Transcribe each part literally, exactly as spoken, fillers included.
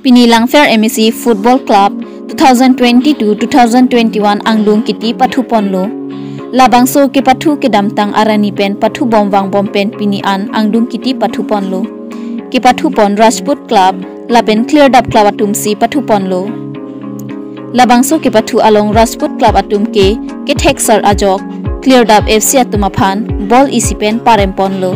Pini Langpher M A C Football Club two thousand twenty-two two thousand twenty-one angdung kiti pathuponlo. Labangso kepathu kedamtang arani pen pathubom vangbom pen pini an angdung kiti pathuponlo. Kepathupon Rajput Club lapen Clear Dap Club atumsi pathuponlo. Labangso kepathu along Rajput Club atum ke ketheksar ajok Clear Dap F C atum aphan ball isi pen paremponlo.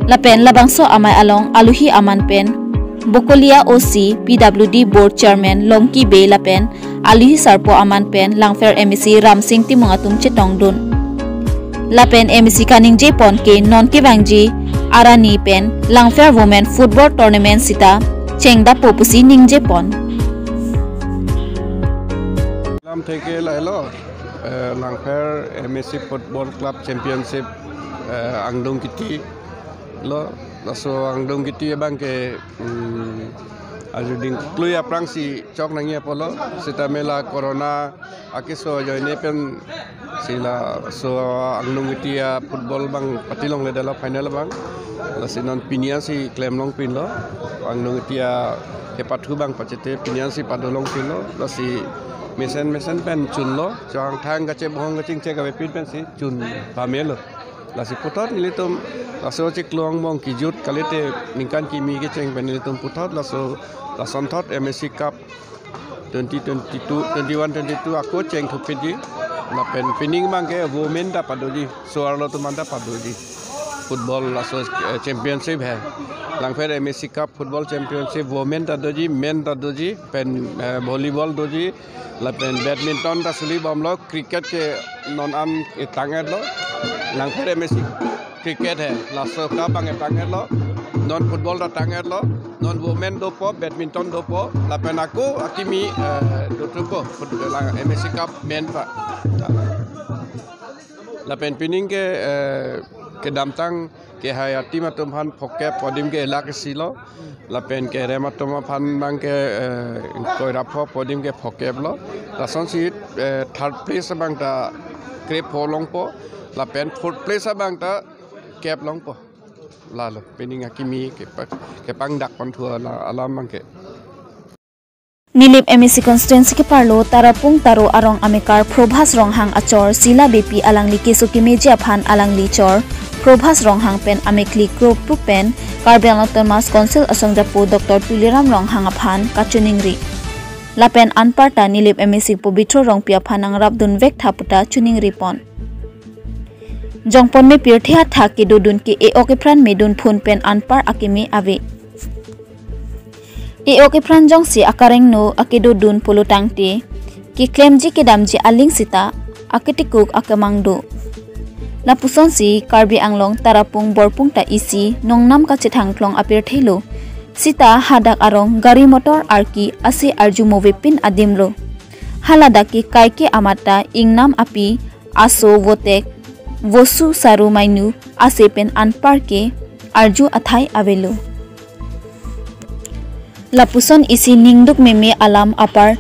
Lapen labangso amei along aluhi aman pen Bokolia O C, P W D Board Chairman Longki Bey lapen aluhi sarpo aman pen Langpher M A C Ramsing Timung atum chetongdun. Lapen M A C kaningjepon ke non kevangji arani pen Langpher Women Football Tournament sita chengdappo pusi ningjepon. Lam theke lahelo, eh, Langpher M A C Football Club Championship, eh, angdung kiti lo, laso angdung kiti abang ke, hmm, ajuding klui aphrangsi chok nangji apotlo, sitame la corona akeso ajoine pensi laso angdung kiti a-football abang patilongledetlo final abang. Lasi non pini ansi klemlongpinlo. Angdung kiti akepathu abang pachete pini ansi padolongpinlo. Lasi mesen mesen pen chunlo. Changthang kachebohong kachingchek avepin pensi chun pamelo. Lasi puthot nelitum laso chiklo angbong kejut kalite ningkan kimi kecheng pen nelitum puthot laso lasonthot M A C Cup twenty twenty-two, twenty-one twenty-two ako chengthupinji. Lapen pining abang ke women ta padoji, so-arlo atum anta padoji. Football laso, eh, championship he. Langpher M A C Cup Football Championship women ta doji, men ta doji, pen, eh, volleyball doji, lapen badminton ta sulibomlo, cricket ke non an etang-etlo. Langpher M A C cricket he, laso cup abang etang-etlo. Non football ta tang-etlo. Non women dopo, badminton dopo, lapen ako akimi, eh, dothupo, foot-, la M A C Cup men pa. Lapen pining ke, eh, kedamtang kehai a-team atum aphan phokep, podium ke elak isi lo. Lapen kerem atum aphan abang ke, eh, ingkoi ra pho, podium ke phokep lo. Lasonsi, eh, third place abang ta krepho longpo. Lapen fourth place abang ta kep longpo. Lalo, pining akimi kepa-, kepangdakpon thu ala alam abang ke. Nilip M A C constituency keparlo Tarapung Taro arong amekar Probhas Ronghang achor Sila Beypi alangli keso kemeji aphan alangli chor Probhas Ronghang pen amekli kropru pen Karbi Anglong Autonomous Council asongjapo Doctor Tuliram Ronghang aphan kachiningri. Lapen anparta Nilip M A C Pobitro Rongpi aphan nangrapdunvek tha puta chiningripon. Jongponme pirthe athak kedodun ke e-ok epran medun phun pen anpar akeme ave. E-ok epran jongsi akarengno akedodun pulo tangte keklemji kedamji aling sita aketikuk akemang do. Lapusonsi Karbi Anglong Tarapung Borpung ta isi nongnam kachethangklong apirthe lo. Sita hadak arong gari motor arki ase arju movepin adimlo. Haladak ke kaike amat ta ingnam api, aso, votek, vosu, saru, mainu ase pen anpar ke arju athai avelo. Lapuson isi ningduk meme alam apar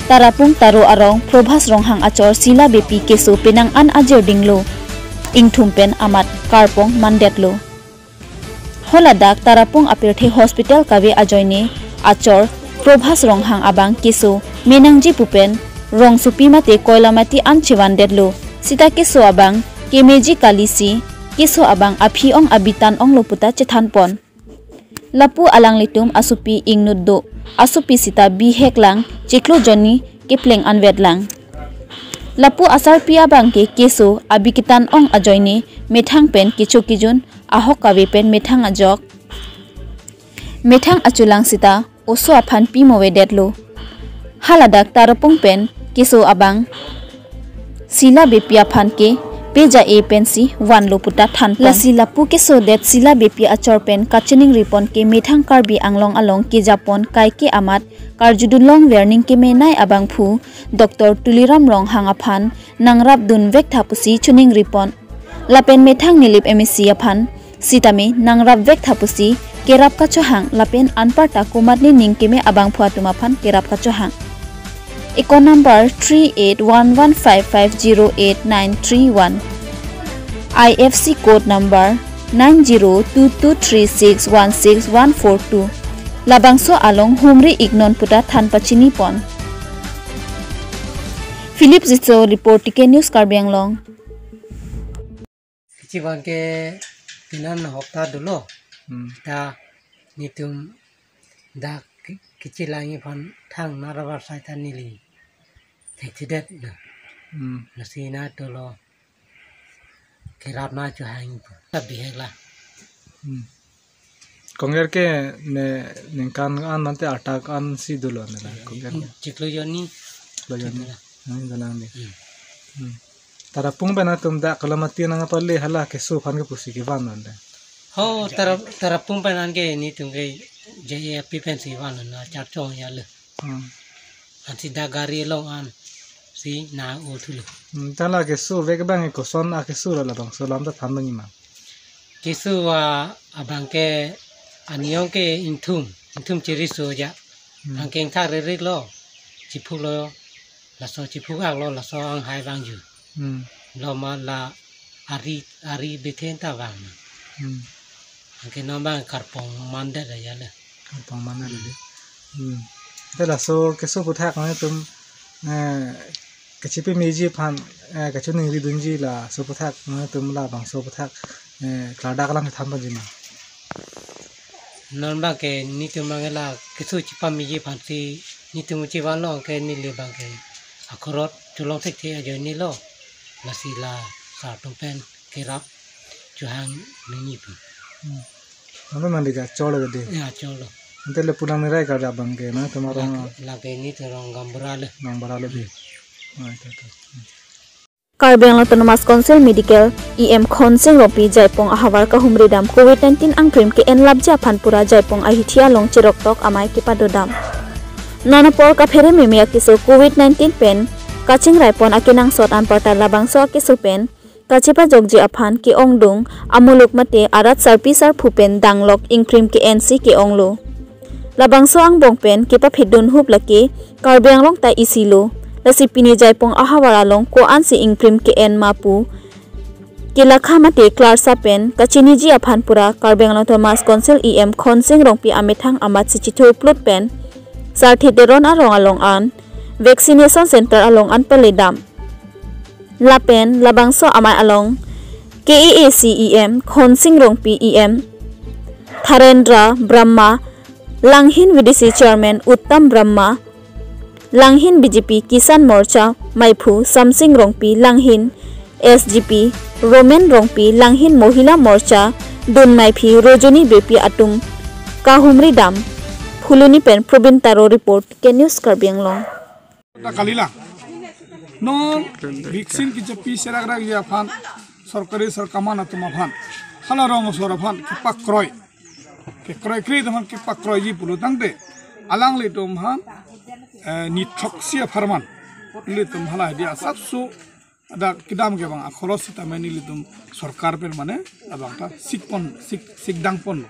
Tarapung Taro arong Probhas Ronghang achor Sila Beypi keso penang an ajirdinglo. Ingthum pen amat karpong mandetlo. Haladak Tarapung apirthe hospital kave ajoine achor Probhas Ronghang abang keso menangji pupen rongsopi mate koilamati an chevandetlo. Sita keso abang kemeji kalisi keso abang aphi-ong abi tan-onglo puta chethanpon. Lapu alanglitum asopi ingnut do. Asopi sita bihek lang, chiklo jonni kepleng anvet lang. Lapu asarpi abang ke keso abi ketan-ong ajoine methang pen kecho kejun ahok kave pen methang ajok. Methang achulang sita oso aphan pi movedetlo. Haladak Tarapung pen keso abang Sila Beypi aphan ke peja-e pensi vanlo puta thanpon. Lasi lapu kesodet Sila Beypi achor pen kachiningripon ke methang Karbi Anglong along kejapon kaike amat karjudun longver ning kemenei abangphu Doctor Tuliram Ronghang aphan nangrapdunvek tha pusi chiningripon. Lapen methang Nilip M A C aphan sitame nangrapvek tha pusi kerap kachohang lapen anparta komatne ning keme abangphu atum aphan kerap kachohang. Account number three eight one one five five zero eight nine three one, I F C code number nine zero two two three six one six one four two, Labangso along humri iknon puta than pachini pon. Philip Zitso report, T K News Karbi Anglong. Kichi bang ke pinan hopta dolo. Hmm. Ta nitum dak ki-, kichi langi phan thang narabar sai ta neli thekthedet na. Hmm. Lasi na dolo kerap na chuhang pu. Ta bihek la. Hmm. Konger ke ne ningkan an mate atak an si dolo ne la konger ke. Chiklo jonni. Chiklo jonni. Chiklo. Nang dalang ni. Hmm. Hmm. Tarapung pen atum dak kalamati nang apa le hala keso aphan ke pusi kevan nang de. Ho, tara-, tarapung pen an ke nitum ke J A P pen si van na char chong ya le. Hmm. Ansi dak gari along an si na o thulo. Hmm, ta la keso vek bang koson akeso la labangso alam ta than bang ima. Keso a, abang ke aniyong ke ingthum, ingthum chiri so ja. Hmm. Bang ke ingthak ririk lo, chiphuk lo, laso chiphuk ak lo, laso anghai bang ju. Hmm. Lo ma la ari, ari bethen ta bang. Hmm. Anke non bang karpong mandet ya le. Karpong mandet le. Hmm. Te laso keso aphuthak nangtum, eh, kachipi meji aphan, eh, kachiningri dunji laso aphuthak nangtum labangso aphuthak, eh, klardak alam than pajima. Non bang ke nitum bang ke la keso chipa meji aphan si nitum chivan lo ke neli bang ke akhorot cholong thekthe ajoine lo. Lasi la sar atum pen kerap chuhang nini pu. Hmm. Anu mandi ka cholo gede. Ya, cholo. Ante le pulang nirai ka abang ke nangtum arong. Lake, lake nitum arong Gaonbura le. Gaonbura le bi. Ah, itu, itu. Hmm. Karbi Anglong Autonomous Council Medical E M Khonsing Rongpi Jaipong ahavar kahumri dam covid nineteen angkrim ke-en lapji aphan pura Jaipong ahithi along chiroktok amei kepadodam. Non apor kaphere meme akeso covid nineteen pen kachingrai pon akenangsot anparta labangso akeso pen kachepajokji aphan ke-ongdung amuluk mate arat sarpi sarpo pen danglok ingkrim ke-en si ke-onglo. Labangso angbong pen kepaphidun hup lake Karbi Anglong ta isi lo. Lasi pini Jaipong ahavar along ko-an si ingkrim ke-en ma pu kelakha mate klarsa pen kachiniji aphan pura Karbi Anglong Autonomous Council E M Khonsing Rongpi amethang amat si chithurplut pen Sarthe Teron arong along an vaccination center along an paledam. Lapen labangso amei along K A A C E M Khonsing Rongpi, E M Tharendra Brahma, Langhin V D C Chairman Uttam Brahma, Langhin B J P Kisan Morcha meiphu Samsing Rongpi, Langhin S G P Roman Rongpi, Langhin Mohila Morcha dunmeiphi Rojoni Beypi atum kahumri dam. Phuloni pen Probin Taro report, T K News Karbi Anglong. Ta kalilang. Non vaccine kichapi serak rak ya aphan sorkari sorkaman atum aphan, hala rong asor aphan kepakroi, kekroi kri atum aphan kepakroiji pulo tangte, alanglitum aphan, eh, nithroksi apharman ilitum hala dia asapso dak kedam ke bang akholos sitame nelitum sorkar pen mane abang ta sikpon, sik, sikdang pon.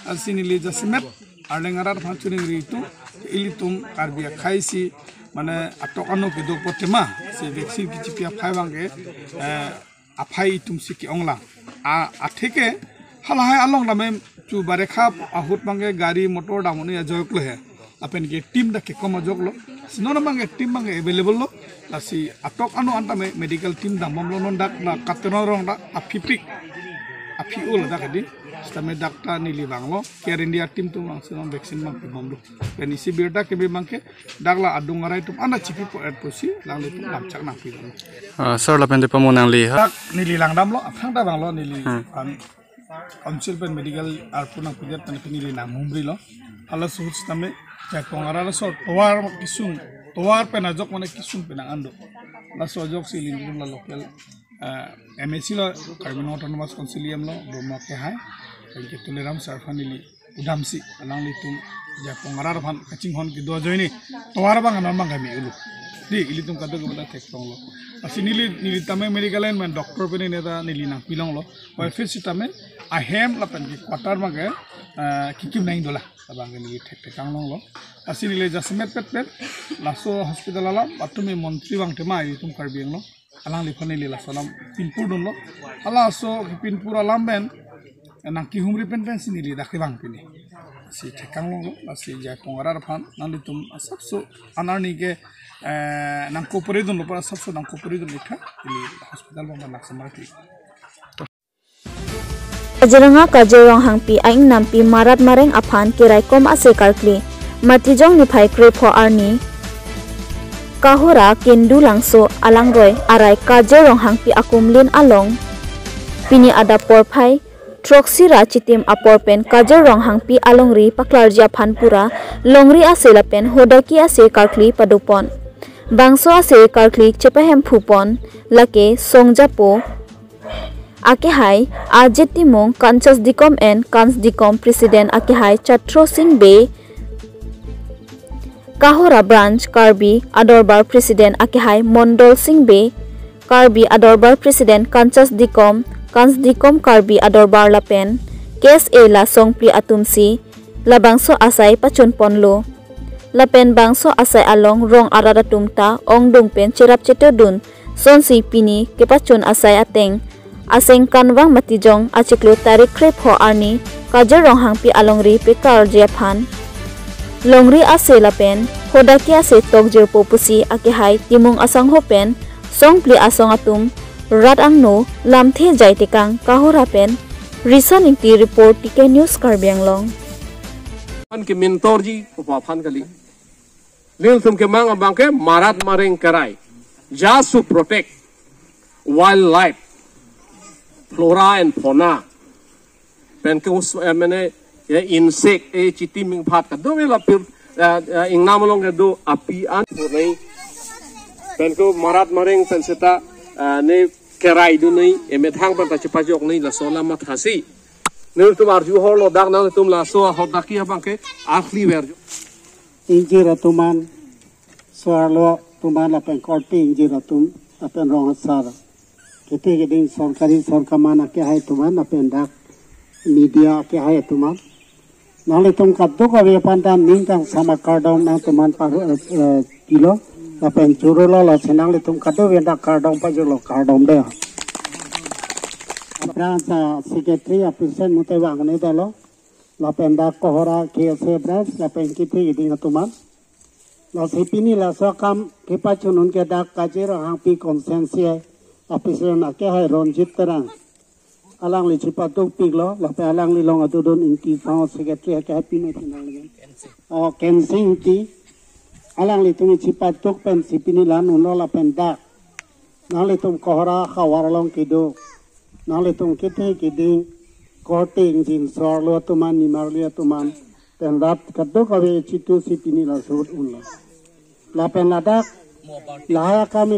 Lasi neli jasemet arleng arat aphan chiningri itum, ilitum Karbi akhei si mane atok ano kedo apot tema si vaccine kichipi aphai bang ke, eh, aphai itum si ke-onglang. A, atheke halahai along dam em chu barekha ahut bang ke gari motor dam uni ajok lo he. Lapen ke team dak kekom ajok lo. Si non bang ke team bang ke available lo. Lasi atok ano anta me medical team dambom lo non dak la Katteron arong dak aphipik. Aphi ul dak di. Sitame dak ta neli bang lo. Care India team atum bang si non vaccine bang pibom lo. Pen isi birta keme bang ke dak la adung arai atum anta chipipo et pusi alanglitum lamchak nangpi lo. Ah, sir lapen de pamo nangli ha. Dak neli langdam lo, aphrang ta bang lo neli Hmm. an Council pen medical arpu nangpidet pen pini neli nanghumri lo. Hala suhut sitame Jaipong arat laso tovar kisung, tovar pen ajok mane kisung pen nang-an do. Laso ajok si ilitum la local, eh, M A C lo, Karbi Anglong Autonomous Council E M lo, Brahma kehai, pen ke Tuliram sir aphan neli udam si alanglitum Jaipong arat aphan kachinghon kedo ajoine tovar bang anon bang kami ulu. Di ilitum kadokave ta thektong lo. Lasi neli, neli tame medical line men doctor pen neta neli nangpilong lo. Oi phir sitame ahem lapen ke quarter ma ke, eh, kikim nang dola. Labang ke neli thekthek kanglong lo. Lasi neli jasemet pet pet laso hospital alam atum e montri bang tema itum Karbi Anglong. Alangliphan neli laso alam pinpur dunlo. Halaso pinpur alam pen nangkehumri pen pen si neli dak kevang pini. Si thekang long, si Jaipong arat aphan nanglitum asapso anerni ke, eh, nang cooperate dunlo apot asapso nang cooperate dun itha, ili hospital bang nang samar kli. Kaziranga Kajir Ronghangpi a-ingnampi Marat Mareng aphan keraikom ase karkli. Matijong niphai krepho arni Kohora Kendu Langso alangroi arai Kajir Ronghangpi akumlin along pini adap porphai throksi ra chitim apor pen Kajir Ronghangpi alongri paklarji aphan pura longri ase lapen hodaki ase karkli padopon. Bangso ase karkli chepahemphupon lake songjapo akehai Ajit Timung, Kanchas Dikom and Kans Dikom President akehai Chatro Sing Bey, Kohora Branch Karbi Adorbar President akehai Mondol Sing Bey, Karbi Adorbar President Kanchas Dikom, Kans Dikom Karbi Adorbar lapen K S A la songpli atumsi labangso asai pachunponlo. Lapen bangso asai along rong arat atum ta ongdung pen cherap chetodun sonsi pini kepachun asai ateng asengkanvang Matijong achiklo tarik krepho arni Kajir Ronghangpi alongri pekarji aphan longri ase lapen hodaki ase tokjirpo pusi akehai Timung asangho pen songpli asong atum rat angno lamthe jai tekang Kohora pen Rison Ingti report, T K News Karbi Anglong. An ke mentorji pupa aphan kali. Nelitum kemang abang ke Marat Mareng kerai, just to protect wildlife, flora and fauna. Pen ke us, eh, mane, ya, insect, eh, chitim ingphat kadokave la pir, eh, eh, ingnam along kedo api an purnai. Pen ke Marat Mareng pen seta, eh, ne kerai dunai, emethang pen ta chepajoknai laso alam mathasi. Nelitum arju horlo, dak nangtum laso hodaki abang ke ahli verju. Ingjir atum an, so-arlo atum an lapen korte ingjir atum lapen rong asar, kethe keding sorkari sorkar man akehai atum an lapen dak media akehai atum an, nanglitum kadokave aphan ta ning kangsam akardom nangtum an paru, eh, eh, pilo. Lapen churolo, lasi nanglitum kadokave ta kardom pajirlo, kardom dei. Branch, ah, secretary, ah, president mate vang ne dalo. Lapen dak Kohora K S A branch lapen kethe keding atum an. Lasi pini laso akam kepachun un ke dak Kajir Ronghangpi constituency a-president akehai Ronjit Terang, alangli chepaduk piklo, lapen alangli along adodun Ingti Sangho, secretary akehai pini pini alangli. O, Kensing Ingti, alanglitum chepaduk pensi pini la-an unlo lapen dak nanglitum Kohora havar along kedo, nanglitum kethe keding korte ingjin, so-arlo atum an, nimarli atum an, pen rat kadokave chitusi pini la ahut unlo. Lapen ladak lahai akam